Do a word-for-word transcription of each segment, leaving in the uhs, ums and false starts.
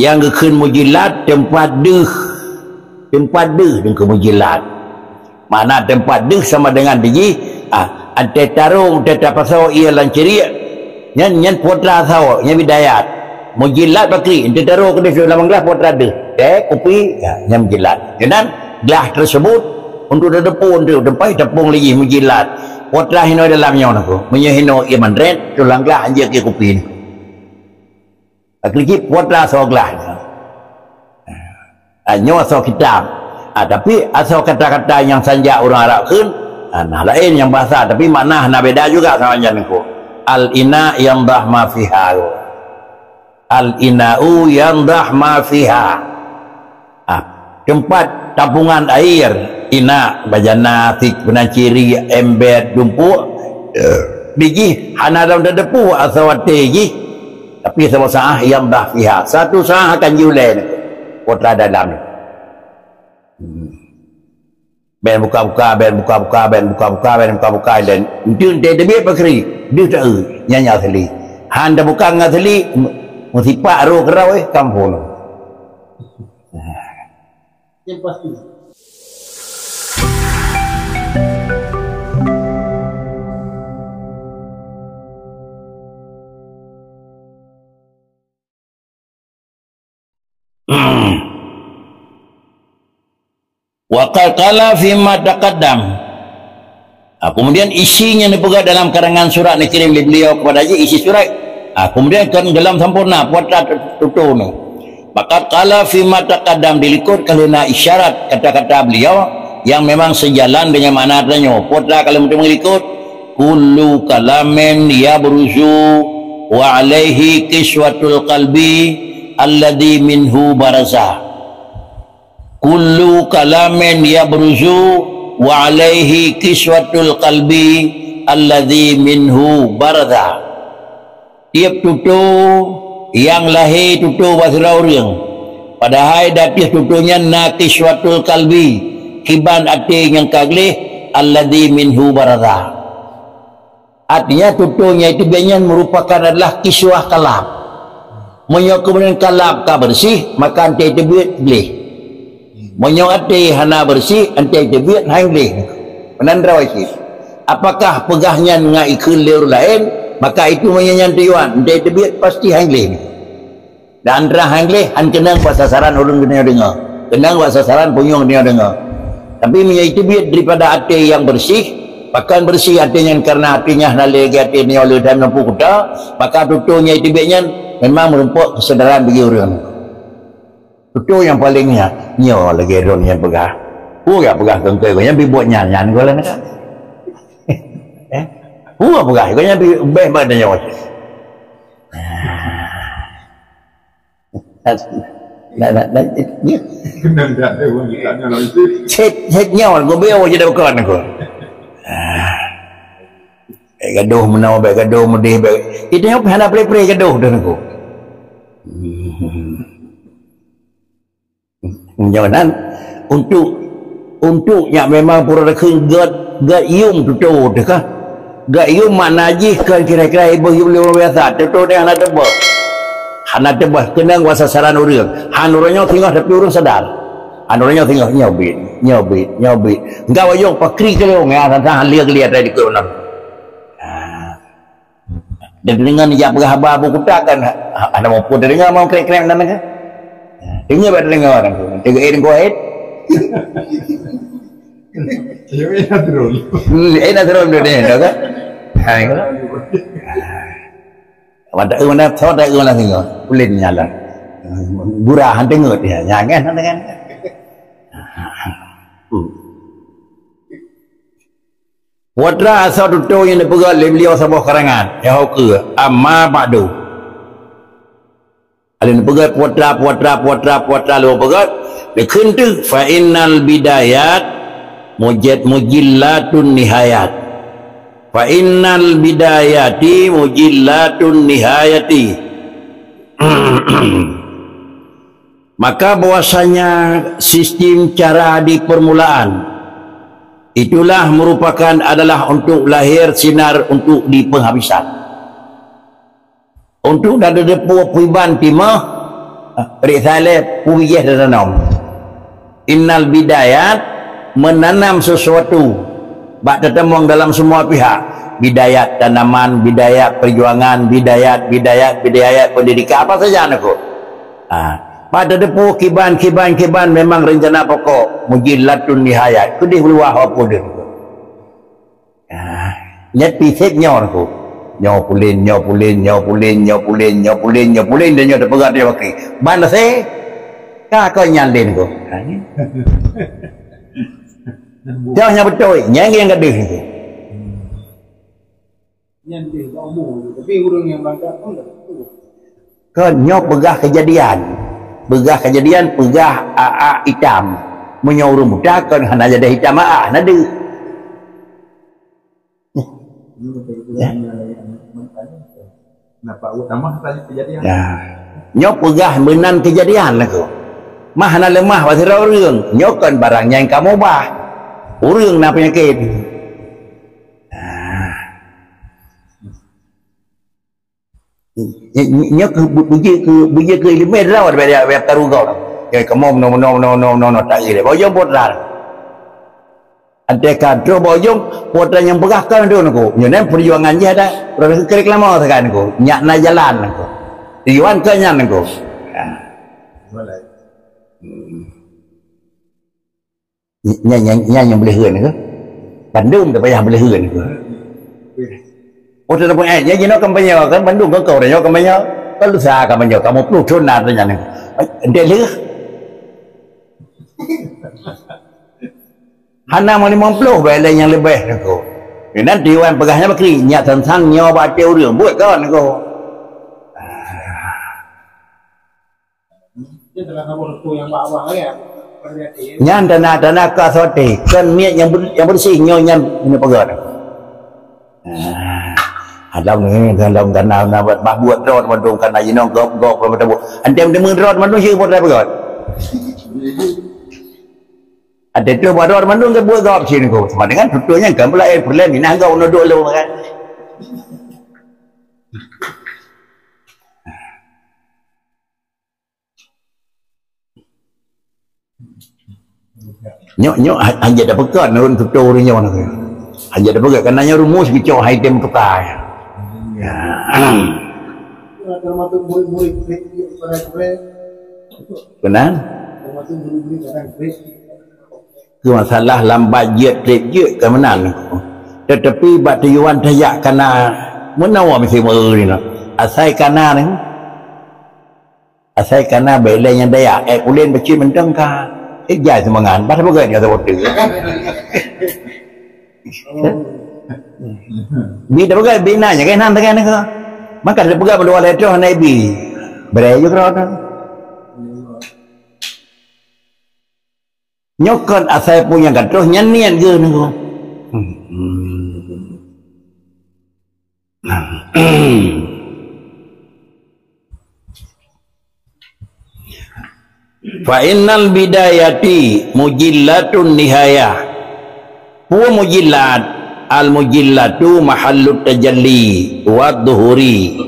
Nyang geukheun mujillat teumpat deuh. Teumpat deuh dikeue mujillat. Makna teumpat deuh sama dengan dijih, ah, antée tarông, antée tapasoe ié lam ciriek. Nyan, nyan putra sawo, nyan bidayat. Mujillat bakri, antée tarông keudeh lam glah putra deuh. Teh, kupi, ya, nyan mujillat. Keunan glah tersebut untuk teudeupông, untuk teumpat tapông lé jih mujillat. Putra hinoe dalam nyoe nako. Meunyoe hinoe ié mandret, tulang glah anjeuk ié kupi ni. Keujih putra soe glah. Ah, nyoe asoe kitab. Ah, tapi asoe kata-kata nyang sanjak ureuëng Arab kheun, ah, nah laén nyang bahasa, tapi makna hana beda juga sama macam niko. Al-ina yandah ma fiha. Al-ina'u yandah ma fiha. Ah, teumpat tapungan air, ina, bajana, sik, peunanciri, ember, dumpuk, eh, bijih hana lom teudeupôh asoe watée jih, tapi saboh saah yandah fiha. Satu saah akan jiulée niko, putra dalam. Hmm. Ben buka-buka, ben buka-buka, ben buka-buka, ben buka-buka, dan enteuk teubiet bakri, deuh taeu, nyan nyang asli. Han tabuka nyang asli, mu-, meusipak roh keurau, eh, kampung. Yang pasti. Wa qad qala fi ma taqaddam. Ah, kemudian isi nyang dipeugah dalam karangan surat neukirim lé beliau kepada jih isi surat. Ah, kemudian kon dalam sampoereuna putra tutoe nyoe. Wa qad qala fi ma taqaddam, dilikot ka lheueh na isyarat kata-kata beliau yang memang sejalan dengan makna tanyoe. Putra kalau meuteumé likot, kullu kalamin yabruzu wa alaihi kiswatul qalbi alladzi minhu baraza. Kullu kalamin yabruzu wa alaihi kiswatul qalbi alladzi minhu baraza. Tieb tutoe nyang lahé tutoe bak sidroe ureuëng, padahai di ateueh tutoe nyan na kiswatul qalbi, kiban até nyang ka gleh, alladzi minhu baraza. Artinya, tutoe nyang teubiet nyan merupakan adalah kiswah kalab. Meunyoe keumudian kalab ka beureuséh, maka até teubiet gleh. Meunyoe até hana beureuséh, até teubiet han gleh. Meunan droe cit. Apakah peugah nyan ngon ikheun lé ureuëng laén, maka itu meunyoe nyan tujuan, até teubiet pasti han gleh. Dan antara han gleh, han keunong bak sasaran ureuëng geutanyoe deungoe. Keunong bak sasaran punyueng geutanyoe deungoe. Tapi meunyoe teubiet daripada até nyang beureuséh, pakon beureuséh até nyan kareuna até nyan hana lé lagée até nyoe le dan mampu kuta, maka tutoe nyang teubiet nyan memang meurumpok keusadaran bagi ureuëng. Tutoe nyang paleng nyan, nyoe lagée droe nyang peugah. Peue gak peugah keu engkau, nyan pih buet nyan, nyan goh lagée nyan. Eh? Peue peugah, keu nyan pih beh ban nyoe. Nah, nah, nah, nah, ya. Keunong dah ada orang ditanya langsung. Cek, cek nyawa, gobeo je dah bukan aku. Ah. Baik gadoh meunoe, baik gadoh meudeh, baik. Itu nyoe hana pre-pre gadoh dah aku. Hmm. Nyoe nan, untuk, untuk nyak memang pura takheun gét, gét yum tutoe teuh ka. Gét yum makna jih kan kira-kira iboh yum lé ureuëng biasa. Tutoe teuh hana teubeuh. Hana teubeuh, keunong bak sasaran ureuëng. Han ureuëng nyoe singoh tapi ureuëng sadar. Han ureuëng nyoe singoh, nyoe bit, nyoe bit, nyoe bit. Enggak wayong pakri keulong, ya, tentang hal liya-liya tadi keulong. Ah. Dan deungon jak peugah haba Abu Kuta kan, ha, ha, hana muphom teudeungoe mau krek-krek nan kan. Deungoe bak teudeungoe orang tu. Teuga eh deungoe eh. Ayo, eh, nak turun. Hmm, eh, nak turun dulu deh, dah kan? Ha, ya. Mata, eh, mana, so, tak, eh, mana singoh. Ulin nyala. Gura, hantu ngut, ya. Jangan, jangan. Hmm. Putra asoe tutoe nyang neupeugét lé beliau saboh karangan, nyang hok keu, amma ba'du. Alèh neupeugét putra, putra, putra, putra lôn peugét, dikheun teuk, fa innal bidayat mujad-, mujillatun nihayat. Fa innal bidayati mujillatun nihayati. Maka bahwasanya sistem cara di permulaan itulah merupakan adalah untuk lahir sinar untuk di penghabisan. Untuk dada depu puiban timah, Rik saleh pubiyeh tatanom. Innal bidayat menanam sesuatu bak tetamong dalam semua pihak. Bidayat tanaman, bidayat perjuangan, bidayat, bidayat, bidayat pendidikan, apa saja nak. Ha. Pada depu kiban, kiban, kiban memang rencana pokok. Mujilatun nihayat. Kudih luah apa dia. Ah, nyan pi seb nyoe ku. Nyoe pulen, nyoe pulen, nyoe pulen, nyoe pulen, nyoe pulen, nyoe pulen, dan nyoe teupeugah dia wakil. Ban se, ka kau nyan den ku. Ha, ni. Dah nyang beutôi, nyang nyang gadeuh ku. Nyan deh, bak umu, tapi ureueng nyang bangka pun dah. Kon nyoe peugah kejadian. Peugah kejadian, peugah a-a itam. Meunyoe ureueng buta kon hana jadi itam a-a, na deuh. Ya. Nampak buat tamah tadi kejadian. Ya. Nyoe peugah meunan kejadian lagoe. Mah hana leumah bak sidroe ureueng. Nyoe kon barang nyang kamoe bah. Ureueng na peunyakét. Ah. Nyoe keu bu-, bujé keu, bujé keu ileumèe droe bèk, bèk taru gob. Ya, kamoe meunoe, meunoe, meunoe, meunoe, meunoe, meunoe, tak ilèe. Bak ujong buet ran. Andai ka trôh bak ujong, buet ran nyang peugah kon droe nangku. Nyoe nan peujuangan jih ada. Proses keu reklama sagai nangku. Nyak na jalan nangku. Tujuan keu nyan nangku. Ha. Boleh. Hmm. Nyan, nyan, nyan nyang boleh heun ke? Bandum tak payah boleh heun ke? Oh, tak payah. Nyan jinoe kampanye kan, bandum kan kau nyoe kampanye. Kan lusa kampanye, kamu puluh thon na tanya ni. Deh leh. Hana mau lima puluh, boleh nyang lebih aku. Nanti wan peugahnya bakri, nyak tentang nyoe bak ureueng, buet kan aku. Nyan tanda-tanda ka sote, kan niet nyang ber-, nyang bersih nyoe nyan ini peugah. Ah, dalam ni, dalam kana na bah buet rot mandum kana jinoe gop-gop rot mandum. Antem demen rot mandum sih buat apa kan? Ada tu buat rot mandum ke buat gop sini ko. Sama dengan tutunya kan pula eh perlu minah gop nak dulu kan. Nyoe, nyoe ha-, hanjeuet tapeugah ureueng tutoe ureueng nyoe. Hanjeuet tapeugah, karena nyoe rumus geucok hai tem tukar. Ya. Termasuk murid-murid Keunan? Keu masalah lambat jeuet trép jeuet ka meunan. Tetapi bak tujuan tajak kana meunoe misi meu ni. Asai kana ni. Asai kana bèk lé nyang daya. Eh, ulôn bacut mantong ka. Eh, jai seumangat. Bah peugah dia saboh tu. Bi dah peugah, bi na nyang keunan tekan ka. Maka dah peugah meuluwa lé troh na bi. Beurai ju keudroe tu. Nyoe kon asai peue nyang ka troh nyan niet geuh nanggroe. Fa innal bidayati mujillatun nihayah. Peue mujillat? Al mujillatu mahallut tajalli wa dhuhuri.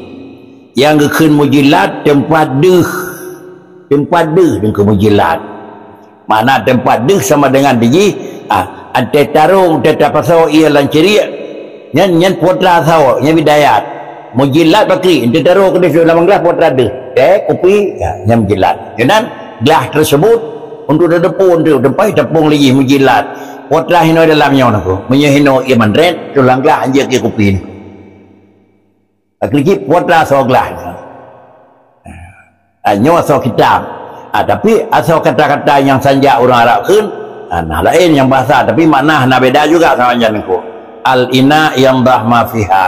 Nyang geukheun mujillat teumpat deuh. Teumpat deuh nyan keuh mujillat. Makna teumpat deuh sama dengan di jih, ah, antée tarông, antée tapasoe ie lam ciriek. Nyan, nyan putra sawoe, nyan bidayat. Mujillat pakri, antée tarông keudeh lam glah putra deuh. Teh, kupi, ya, nyan mujillat. Nyan glah tersebut untuk teudeupông tu, teumpat tapông lé jih mujillat. Putra hinoe dalam nyoe nanggroe. Meunyoe hinoe ie mandret, tu lam glah hanjeuet ie kupi ni. Keujih putra soe glah. Ah, nyoe asoe kitab. Ah, tapi asoe kata-kata nyang sanjak ureueng Arab kheun, ah, nah laén nyang bahasa, tapi makna hana beda juga sama nyan nanggroe. Al ina yandah ma fiha.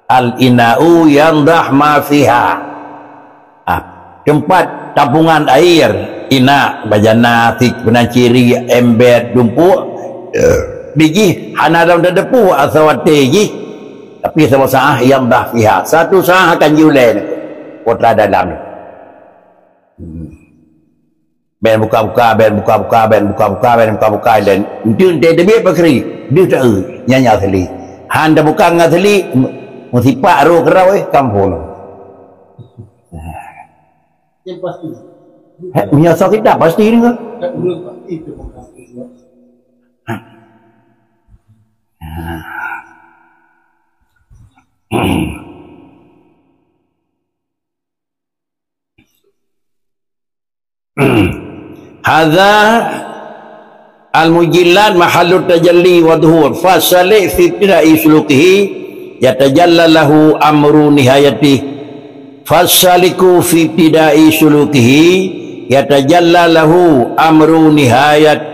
Al ina'u yandah ma fiha. Ah, teumpat tampungan air, ina, bajana, sik, peunan ciri, ember, dumpuk, eh, di jih hana lom teudeupue asoe watée jih. Tapi saboh saát yandah fiha. Satu saát akan jiulée nanggroe. Putra dalam. Hmm. Ben buka-buka, ben buka-buka, ben buka-buka, ben buka-buka, dan enteuk teubiet pakri, deuh taeu, nyan nyang asli. Han tabuka nyang asli, meusipak roh keurau, eh, kampung. Yang pasti. Heh, meunyoe soe kitab pasti ni ke? Tak boleh pasti itu. Hadza al-mujillat mahallu tajalli wa dhuhur. Fasalik fi ibtida'i sulukihi yatajalla lahu amru nihayatih. Fasaliku fi ibtida'i sulukihi yatajalla lahu amru nihayat.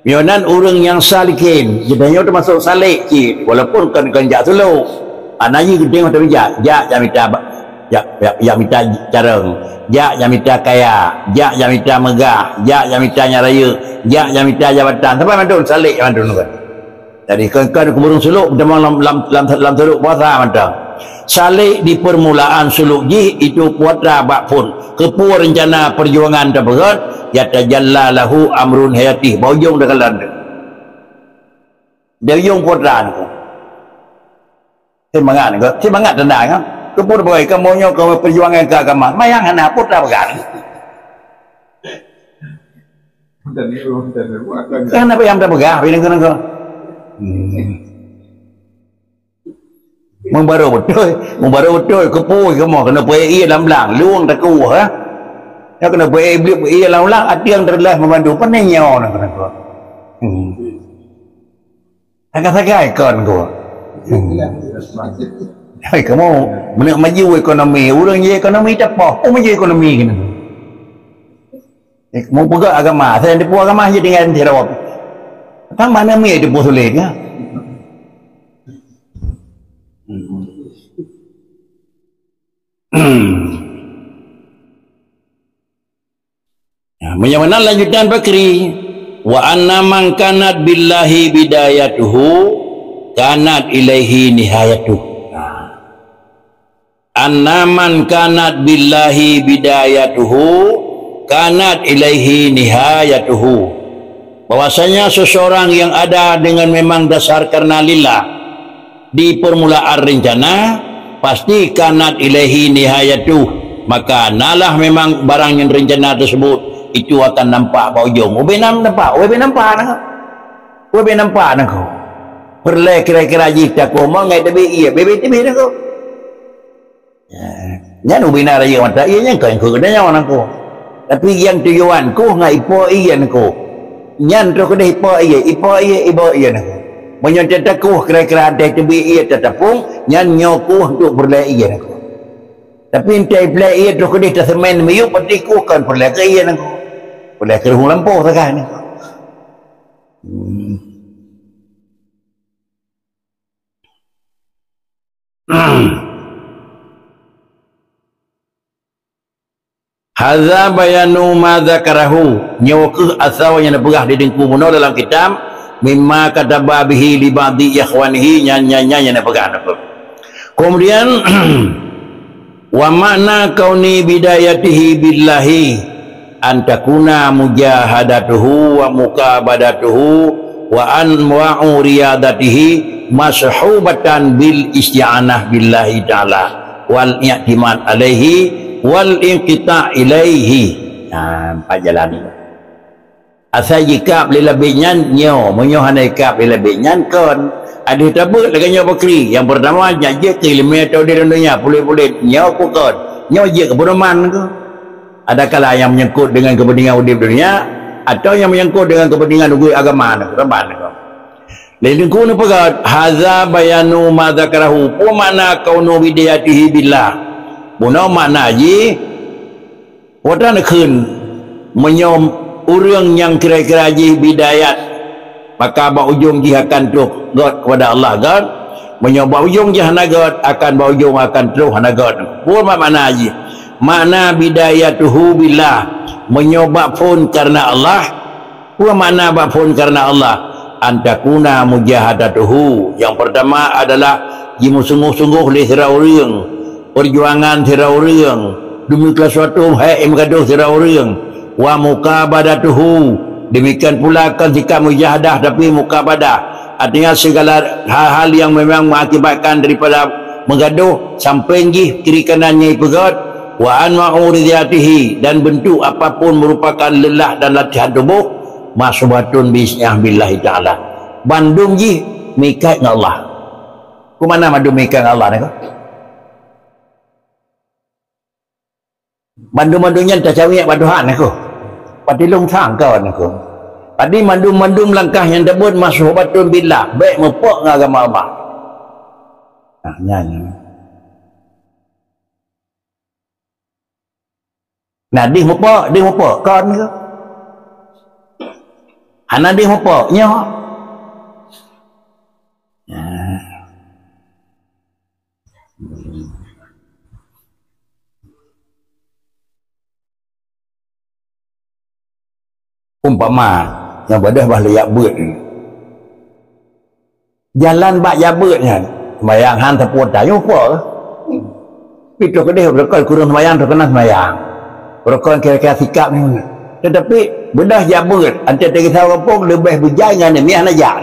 Meunyoe nan ureuëng nyang salikin, geutanyoe teumasuk salik cit, walaupun kon, kon jak suluk. Ana jih geutanyoe tapi jak, jak, jak mita ba-, jak, jak, jak mita carông, jak, jak mita kaya, jak, jak mita meugah, jak, jak mita nyang rayeuk, jak, jak mita jabatan. Sampai mandum salik mandum kan. Jadi, kon, kon keu burông suluk, beudamong lam, lam, lam, lam suluk puasa mantong. Salik di permulaan suluk jih itu puasa bak phon. Keupeue rencana perjuangan tapeugöt, yatajalla lahu amrun hayatih. Bak ujong teukalon tu. Di ujong puasa tu. Semangat ke? Semangat tanda ke? Keupeue bagi kamoe nyoe keu perjuangan keu agama. Mayang hana puasa peugah. Kan apa yang dah peugah, bila kena kau. Hmm. Membaru betul, membaru betul, kepui kamu kena pui iya lam belang, luang taku ha. Ya kena pui iya lam belang, hati yang terlah membantu, pandai nyawa nak kena kau. Hmm. Sagai-sagai kon kau. Hmm. Hai kamu, meunyoe maju ekonomi, urang je ekonomi tak apa, oh maju ekonomi kena. Eh, meupeugah agama, asai teupeue agama je tinggai di Sarawak. Kan mana mi teupeue sulet, ya? Ya, meunyoe meunan lanjutan Bakri, "Wa anna man kanat billahi bidayatuhu, kanat ilaihi nihayatuh." Nah. "Anna man kanat billahi bidayatuhu, kanat ilaihi nihayatuhu." Bahwasanya seseorang yang ada dengan memang dasar karena lillah di permulaan rencana, pasti kanat ilaihi nihayatuh, maka nalah memang barang yang rencana tersebut itu akan nampak bak ujong. Ubé nam-, nampak, ubé nampak nah. Ubé nampak nah ko. Peureulée kira-kira jih takoh mangat teubiet ié, bebe teubiet nah ko. Ya. Nyan ubina rayeuk mata ié nyan kon keu geutanyoe nangku. Tapi nyang tujuan kuh ngon ipo ié nangku. Nyan troh keudeh ipo ié, ipo ié, ipo ié nangku. Meunyoe tatakuh kira-kira anteh teubiet ié tatapong, nyan nyoe kuh untuk peureulée ié nangku. Tapi anteh peureulée ié troh keudeh tasemen miyueb, berarti kuh kon peureulée keu ié nangku. Peureulée keu ruhueng lampôh sagai nangku. Hmm. Hadza bayanu ma dzakarahu. Nyoe keuh asai nyang neupeugah di teungku bunoe dalam kitab, mimma kataba bihi li ba'di ikhwanihi, nyan, nyan, nyan nyang neupeugah. Kemudian, "Wa makna kauni bidayatihi billahi, an takuna mujahadatuhu wa muqabadatuhu wa anwa'u riyadatihi mashubatan bil isti'anah billahi ta'ala wal i'timad alaihi wal inqita' ilaihi." Nah, empat jalan. Asai jikab lé labét nyan nyoe, meunyoe hana jikab lé labét nyan kon. Adoe tabeuet lagée nyoe Bakri. Nyang peurtama, nyak jeuet keu ileumé atau di donya, puléh-puléh. Nyoe ku kon. Nyoe jeuet keu peuruman ku. Adakala nyang menyangkut dengan kepentingan udeb dunia, atau nyang menyangkut dengan kepentingan udeb agama, peuruman ku. Lé teungku neupeugah, "Hadza bayanu ma dzakarahu." Peue makna kaunu bidayatihi billah? Bunoe makna jih, Watée neukheun, meunyoe ureuëng nyang kira-kira jih bidayat, maka bak ujong jih akan troh gét kepada Allah, kan? Meunyoe bak ujong jih hana gét, akan bak ujong akan troh hana gét. Peue makna jih? Makna bidayatuhu billah, meunyoe bak phon kareuna Allah, Peue makna bak phon kareuna Allah? An takuna mujahadatuhu. Nyang peurtama adalah jimeusunggoh-sunggoh lé sidroe ureuëng, peurjuangan sidroe ureuëng, demi keu suatu hai meugadôh sidroe ureuëng, wa muqabadatuhu, demikian pula kon sikap mujahadah tapi muqabadah, artinya segala hal-hal yang memang mengakibatkan daripada meugadôh sampéng jih kiri kanan nyang ipeugét, Wa anwa'u ridhiyatihi, dan bentuk apapun merupakan lelah dan latihan tubuh, mashubatun bi isni'ah billahi ta'ala. Bandum jih meuikat ngon Allah. Keu mana bandum meuikat ngon Allah niko? Bandum-bandum nyan tacawék bak Tuhan niko. Patilong sang kon niko. Jadi bandum-bandum langkah nyang tabeuet mashubatun billah, bèk meupok ngon agama Allah. Nah, nyan. Nah, dih mupok, dih mupok. Kon ke? Hana dih mupok, nyoe. Nah. Umpama, nyang padah bah lé jak beuet. Jalan bak jak beuet nyan, seumayang han sapeue tanyoe po. Pi troh keudeh beureukan kureueng seumayang, troh keunan seumayang. Beureukan kira-kira sikap nyoe. Teutapi, beudôh jak beuet, anté teugisau gampông leubeh beujai nyan, nyan hana jak.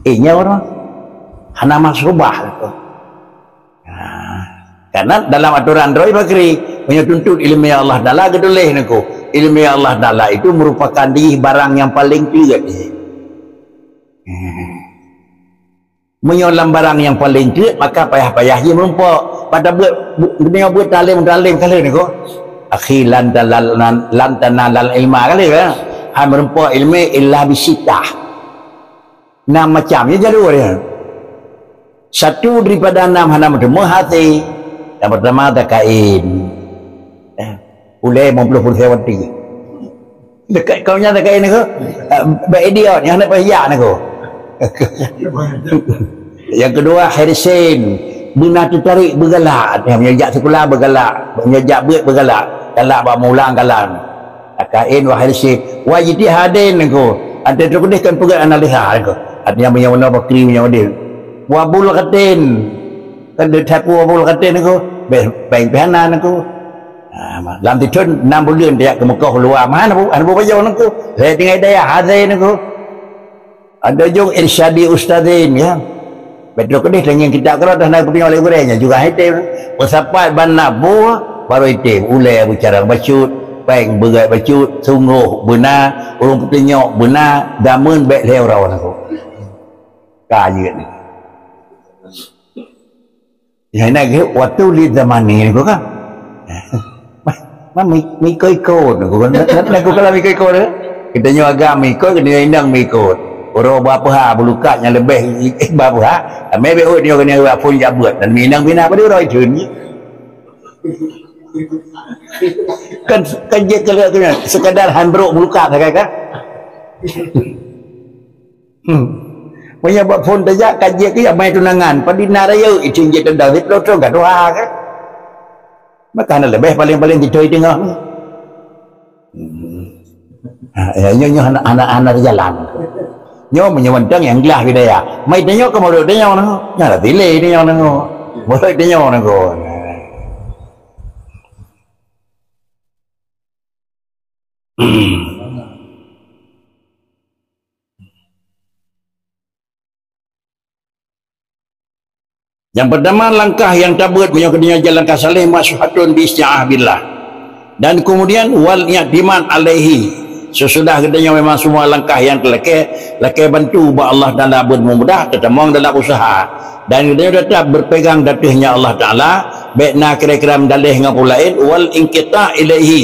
Eh, nyoe ureueng hana masubah. Ha. Karena dalam aturan droe bakri, meunyoe tuntut ileumèe Allah Taala geutuléh niko, ileumèe Allah Taala itu merupakan jih barang nyang paleng kleuet jih. Hmm. Meunyoe lam barang nyang paleng kleuet, maka payah-payah jih meurumpok. Pada buet, bu-, meunyoe buet talem-talem ka lheueh niko. Akhi, lan ta-, lan, lan, lan tanalal ilma ka lheueh, ya. Han meurumpok ileumèe illa bisittah. Enam macam, ya, jalur, ya. Satu daripada enam hana meuteumé hase. Yang pertama, takain. Eh, ulèe lima puluh persen wati. Dekat kau nyan takain aku. Eh, bak idiot, yang hana payah aku. Yang kedua, hirsin. Beuna teutarik, beugalak. Artinya, meunyoe jak sikula, beugalak. Meunyoe jak beuet, beugalak. Galak bak mulang kalam. Akain wa hirsin, wa ijtihadin niko. Ada tu keudeh kan peugah analisa niko. Artinya meunyoe na bakri meunyoe dia. Wa bulghatin. Kan dia tapu wa bulghatin niko. Beh, beng pihana niko. Ha, ma-, lam tithon enam buleuen dia ke Mekah luar. Mana bu, anu bu bajau niko. Saya tinggal daya hadai niko. Ada jong irsyadi ustazin, ya. Betul ke deh, dengan kitab keudroe dah na geupeunyoe lé gurèe nyan juga item. Peusapat ban na buah, baru item. Ulèe beucarang bacut, pèng beugat bacut, sunggoh beuna, ureueng peutunyok beuna, dameun bèk lhèe uroe nanggroe. Ka jeuet ni. Nyang na geuh waktu lé zamani niko kan. Ma, ma mi-, miko-iko niko kan. Na, na, na ku kala miko-iko tu. Kita nyoe agam miko, kita nyoe inong miko. Uroe ba peuha bulukat nyang leubeh ba peuha. Amai be ot nyoe kena buat pun jak buat dan minang bina pada uroe itu ni. Kan, kan je kalau tu sekadar han brok bulukat sagai kan. Hmm. Meunyoe bak phon tajak, ka jeuet keu jak mai tunangan, padum na rayeuk, itu jeuet teudah, siplôh thôn ka tuha kan. Maka hana leubeh paléng-paléng jitôi teungoh. Hmm. Ha, ya, nyoe, nyoe hana, hana, hana teujalan. Nyoe meunyoe mantong nyang glah budaya. Mai tanyoe keu murit tanyoe nyoe. Nyoe lah pilih tanyoe nyoe. Murit tanyoe nyoe. Nyang pertama, langkah nyang tabeuet meunyoe geutanyoe jalan ka saléh, masyhuhatun bi isti'anah billah. Dan kemudian, wal i'timad alaihi. Sesudah geutanyoe memang semua langkah nyang teulakée, lakée bantu bak Allah Taala beuet meumudah, teutamong dalam usaha. Dan geutanyoe tetap berpegang ateueh nyan Allah Taala, bék na kira-kira meudaléh ngon peue laén, wal inqita ilaihi.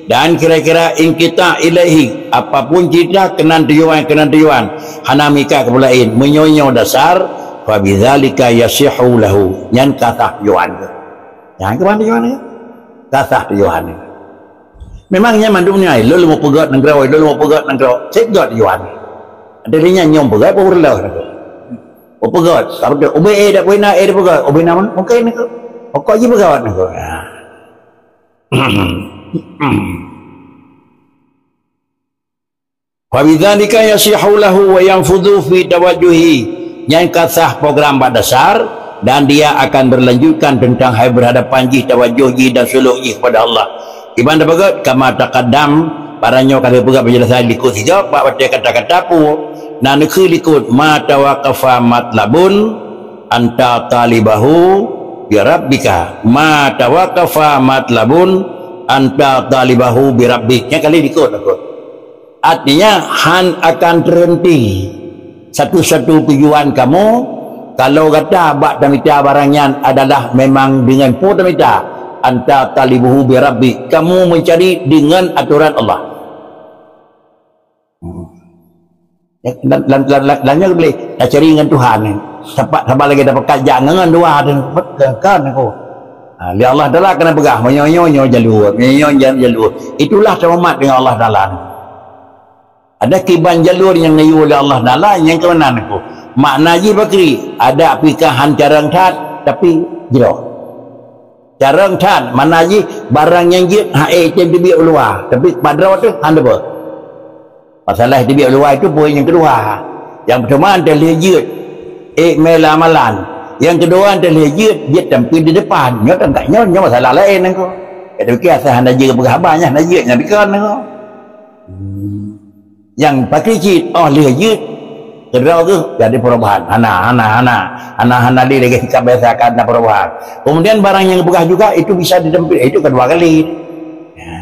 Dan kira-kira inqita ilaihi, apapun cerita keunan tujuan, keunan tujuan, hana meuikat keu peue laén, meunyoe nyoe dasar, fa bidzalika yasihhu lahu, nyan ka sah tujuan geuh. Nyan keuh ban tujuan geuh. Ka sah tujuan geuh. Memang nyan mandum nyan, lôn meupeugét nanggroe, lôn meupeugét nanggroe, seb gét tujuan. Dari nyan nyoe peugét peue reuloh nanggroe. Meupeugét, ka beutôi, ubé eh dak peue na eh dipeugét, ubé na mungken nanggroe. Pokok jih peugét nanggroe. Ha. Fa bidzalika yasihhu lahu wa yanfudhu fi tawajjuhi. Nyan ka sah program bak dasar dan dia akan berlanjutkan tentang hai berhadapan jih, tawajjuh jih dan suluk jih kepada Allah. Iban tapeugét, kama taqaddam, paranyoe ka lheueh peugah penjelasan likot sigoe, bak watée kata-kata peue, na neukheun likot, ma tawaqafa matlabun anta talibahu bi rabbika ma tawaqafa matlabun anta talibahu bi rabbik. Nyang kali dikot-dikot. Artinya, han akan terhenti. Satu-satu tujuan kamu, kalau gata bak tamita barang nyan adalah memang dengan peue tamita, anta talibuhu bi rabbik, kamu mencari dengan aturan Allah. Hmm. Ya, dan, dan, dan, dan, dan nyoe boleh tacari ngon Tuhan ni. Sapat, saban lagèe dapat kajak ngon dua tu. Kan aku. Ha, lé Allah Taala kena peugah, meunyoe nyoe jalur, meunyoe nyoe jalur. Itulah seumamat dengan Allah Taala. Ada kiban jalur nyang neuyue lé Allah Taala nyang keunan aku. Makna jih bakri, ada pikahan carông that, tapi jroh. Carông that, makna jih barang nyang jeuet hana tem teubiet u luwa, tapi padroe teuh hana ba. Masalah teubiet u luwa itu poin nyang keudua. Nyang pertama enta lheueh jeuet, ék mé lam amalan. Nyang keudua enta lheueh jeuet, jeuet tampil di depan. Nyoe teuntang nyoe, nyoe masalah laén nangko. Tapi asai hana jeuet peugah haba nyan, hana jeuet nyan bikon nangko. Nyang pakri cit, oh lheueh jeuet, keudroe geuh jadi perubahan. Hana, hana, hana. Hana, hana lé lagèe sikap biasa ka ada perubahan. Kemudian barang nyang peugah juga itu bisa ditampil, itu kedua kali. Ya.